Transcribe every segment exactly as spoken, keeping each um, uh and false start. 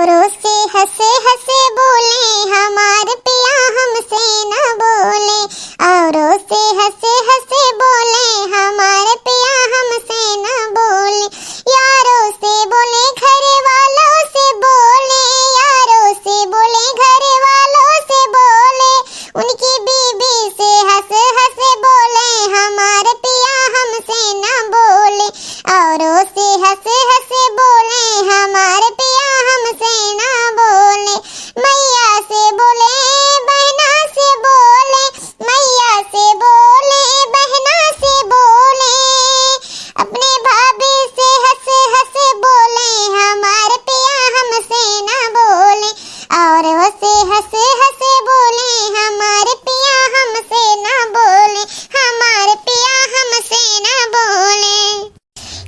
औरों से हँस हँस बोले, हमार पिया हमसे न बोले। औरों से हँस हँस बोले, हमार पिया हमसे न बोले। यारों से बोले, घर वालों से बोले, यारों से बोले, घर वालों से बोले। उनकी बीबी से हँस हँस बोले, हमार पिया हमसे न बोले। औरों से हँस हँस बोले, हमार पिया हमसे न बोले। मैया से बोले, बहना से बोले, मैया से बोले, बहना से बोले। अपने भाभी से हँस हँस बोले, हमार पिया हमसे न बोले। औरों से हँस हँस बोले, हमार पिया हमसे न बोले, हमार पिया हमसे न बोले।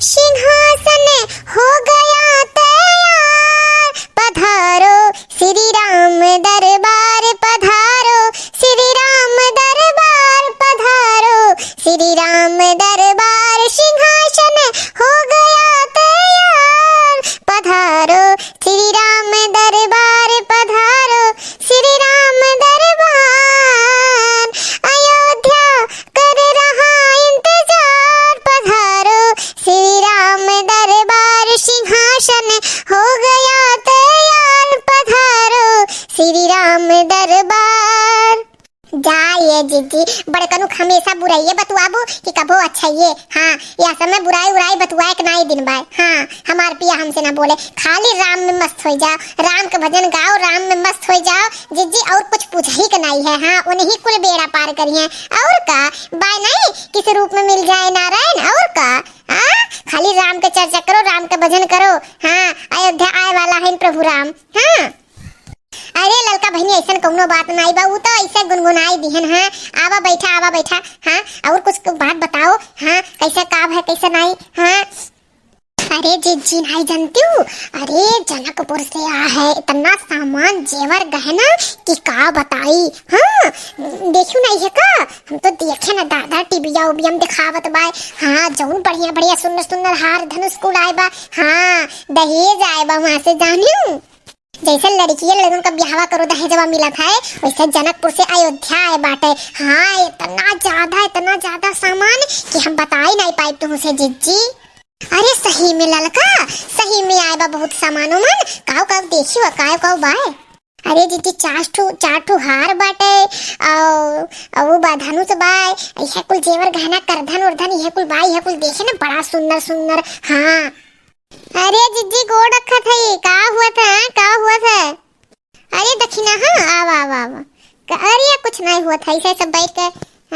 सिंहासन हो गया तैयार, पधारो श्री राम दरबार पधारो, श्री राम दरबार पधारो, श्री राम दरबार। सिंहासन हो गया तैयार, पधारो श्री राम दरबार पधारो, श्री राम दरबार। अयोध्या कर रहा इंतजार, पधारो श्री राम दरबार। सिंहासन हो गया तैयार, पधारो श्री राम दरबार। जा ये जिज्जी, बड़कनुक हमेशा बुराइये बतुआबू कि कबो अच्छाइये। हाँ, या समय बुराई उराई बतुआए के नाई दिन बाय। हाँ, हमार पिया हमसे ना बोले, खाली राम में मस्त होई जाओ, राम के भजन गाओ, राम में मस्त होई जाओ जिज्जी, और कुछ पूछही के नाई है। हाँ, उन्हीं कुल बेड़ा पार करिहे। और का बाय नाई, किस रूप में मिल जाए नारायण, और का? हाँ, खाली राम के चर्चा करो, राम के भजन करो। हाँ, अयोध्या आए वाला है प्रभु राम। हाँ। अरे ललका बहिनी, ऐसन कौनो बात नाई बा, ऊ तो ऐसे गुनगुनाई दिहन। हाँ, आवा बैठा, आवा बैठा। हाँ, और कुछ बात बताओ। हाँ, कैसे काब है, कैसे नाई? हाँ। अरे जिज्जी, नाई जानती हूँ? अरे जनकपुर से आ है, इतना सामान जेवर गहना कि का बताई। हाँ, देखियो नाई है का? हम तो देखे ना दादा, टीविया उबिया में दिखावत बाय। हाँ, जौन बढ़िया बढ़िया सुंदर सुंदर हार धनुष कुल आए बा। हाँ, दहेज आए बा वहाँ से, जानियो। जैसे लड़कियन लड़कन का ब्याहवा करो दहेजवा मिलत है, वैसे जनकपुर से अयोध्या आए बाटे। हाँ, इतना ज्यादा, इतना ज्यादा सामान कि हम बताई नाई पाई तुमसे जिज्जी। अरे सही में ललका, सही में आए बा बहुत सामान उमान। काव काव देखियो, काव काव बाय। अरे जिज्जी, चार ठो, चार ठो हार बाटे, और, और वो बा धनुष बाय, यह कुल जेवर गहना करधन उरधन यह कुल बाय, यह कुल देखे ना बड़ा सुंदर सुंदर। हाँ। अरे जिज्जी, गोड़ रखत हई, का हुआ था, का हुआ था? अरे दखिना, हाँ, आवा, आवा, आवा। क-, अरे कुछ नाई हुआ था, ऐसे सब बैठ के,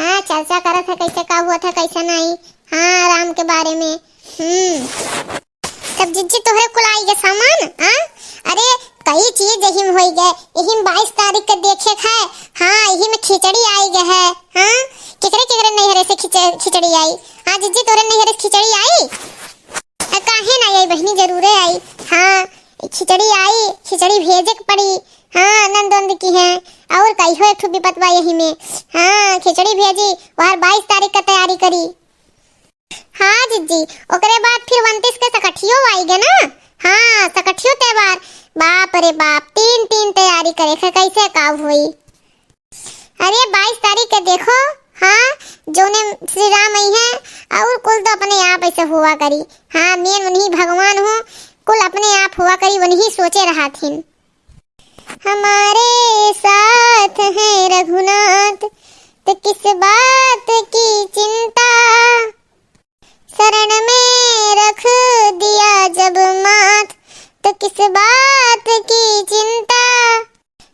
हाँ, चर्चा करत है कैसे का हुआ था, कैसे नाई। हाँ, राम के बारे में। हम्म। तब जिज्जी तोहरे कुल आई गए सामान, हाँ? अरे कई चीज यही में होई गए, यही में बाईस तारीख के देखे खाए। हाँ, यही में खिचड़ी आई गए है। हाँ, केकरे केकरे नैहरे से खिच-, खिचड़ी आई? हाँ जिज्जी, तोहरे नैहरे से खिचड़ी आई? अ, काहे ना आई बहिनी, जरूरे आई। हाँ, खिचड़ी आई, खिचड़ी भेजे के पड़ी। हाँ, नंद उंद की हैं। और कई हो एक ठो विपत बा यही में। हाँ, खिचड़ी भेजी, वहर बाईस तारीख का तैयारी करी। हाँ जिज्जी, ओकरे बाद फिर उनतीस के सकठियो आई गए ना। हाँ, सकठियो त्योहार। बाप रे बाप, तीन, तीन तैयारी करे के, कैसे का होई? अरे बाईस तारीख के देखो, हाँ, जोने श्री राम आई हैं, और कुल तो अपने आप ऐसे हुआ करी। हाँ, मेन उन्हीं भगवान हो, कुल अपने आप हुआ करी, उन्हीं सोचे रहा थिन। हमारे साथ है रघुनाथ, तो किस बात की चिंता, शरण में रख दिया जब माथ, तो किस बात की चिंता,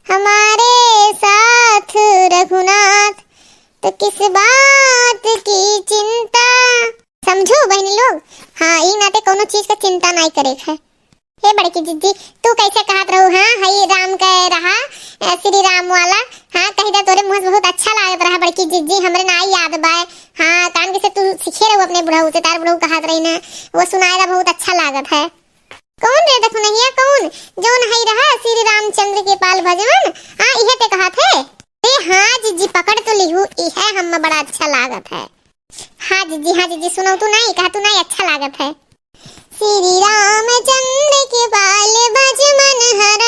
हमारे साथ रघुनाथ, तो किस बात की चिंता। समझो बहनी लोग, हाँ, ई नाते कौनो चीज का चिंता नाई करे के है। हे बड़की जिज्जी, तू कैसे कहत रहू, हाँ, हई राम के रहा, अ, श्री राम वाला, हाँ, कही दा तोरे मुँह से बहुत अच्छा लागत रहा बड़की जिज्जी, हमरे नाई याद बाय, हाँ, कान के से तू सीखे रहू अपने बुढ़ऊ से, तार बुढ़ऊ कहत रही ना, वो सुनाए दा बहुत अच्छा लागत है। कौन रे दखुनहिया, कौन? जौन हई रहा श्री रामचंद्र के पाल भजवन, हाँ, इहे ते कहत है। ए हाँ जिज्जी, पकड़ तो लिहू, इहे हम बड़ा अच्छा लागत है। हाँ जिज्जी, हाँ जिज्जी, सुनौ तू नाई, कहा तू नाई, अच्छा लागत है। श्री रामचंद्र के पाल भज मन हर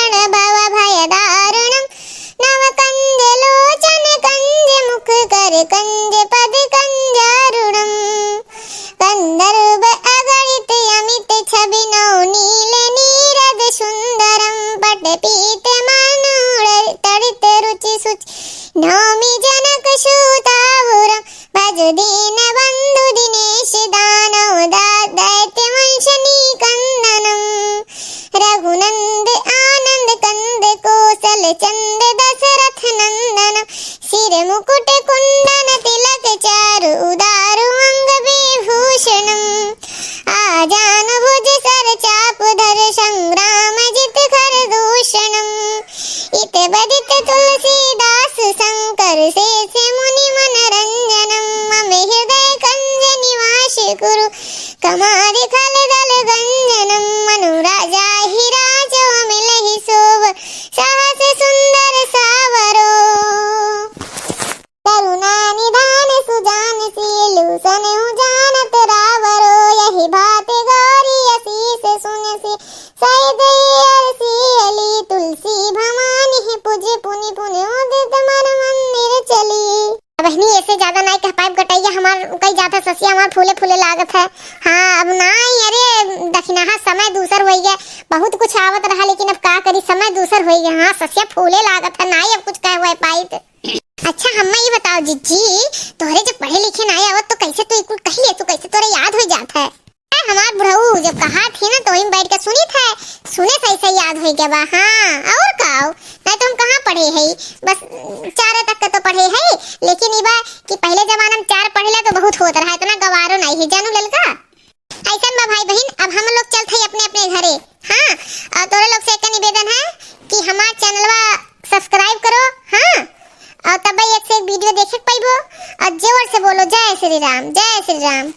पीत मन उड़र तड़ित रुचि सुचि नौमि जनक सूतावुरम। भज दीन बंधु दिनेश दानव दा-, दैत्य वंश निकंदनम। रघुनंद आनंद कंद कौशल चंद दशरथ नंदनम। सिर मुकुट कुंदन तिलक चारु उदारु अंग विभूषणम। आजानु भुज सर चाप धर संग्राम जित खर दूषणम। इत बदित तुलसीदास संकर शेष मुनि मनरंजनम। मम हृदय कंज निवास कुरु कमारि खल दल गंजनम। मनु राजा ही राजो मिलहि सोव सहस सुंदर सावरो। करुणा निधान सुजान शीलु सनहु जानत रावरो। यहि भांति गौरी असीस सुनसि सहित ही हरषि हली। तुलसी भवानी ही पुजि पुनि पुनि उदित मन मंदिर चली। अब बहिनी, ऐसे ज्यादा नाई कह पाइब, गटैया हमार कई ज्यादा ससिया हमार फूले फूले लागत है। हाँ, अब नाई, अरे दखिनहा समय दूसर होई गए, बहुत कुछ आवत रहा, लेकिन अब का करी, समय दूसर होई गए। हाँ, ससिया फूले लागत है, नाई अब कुछ कह हुए पाइत। अच्छा, हम्मा ये बताओ जिज्जी, तोहरे जब पढ़े लिखे नाई आवत तो कैसे तू ई कुल कह ले, तू कैसे तोरे याद हो जात है? ए, हमार बुढ़ऊ जब कहा थी ना तो वहीं बैठ के सुनी थे, सुने सही सही याद हो गया बा। हाँ, और का हो? नहीं तो हम कहाँ पढ़े है, बस चार तक के तो पढ़े है, लेकिन ई बा कि पहले जमाना में चार पढ़े ला तो बहुत होत रहा, इतना गवारो नहीं है, जानू ललका। ऐसन बा भाई बहिन, अब हम लोग चलत हई अपने अपने घरे। हाँ, और तोरे लोग से एक निवेदन है कि हमार चैनलवा सब्सक्राइब करो। हाँ, और तब एक से एक वीडियो देखे के पाइबो। और जोर से बोलो, जय श्री राम, जय श्री राम।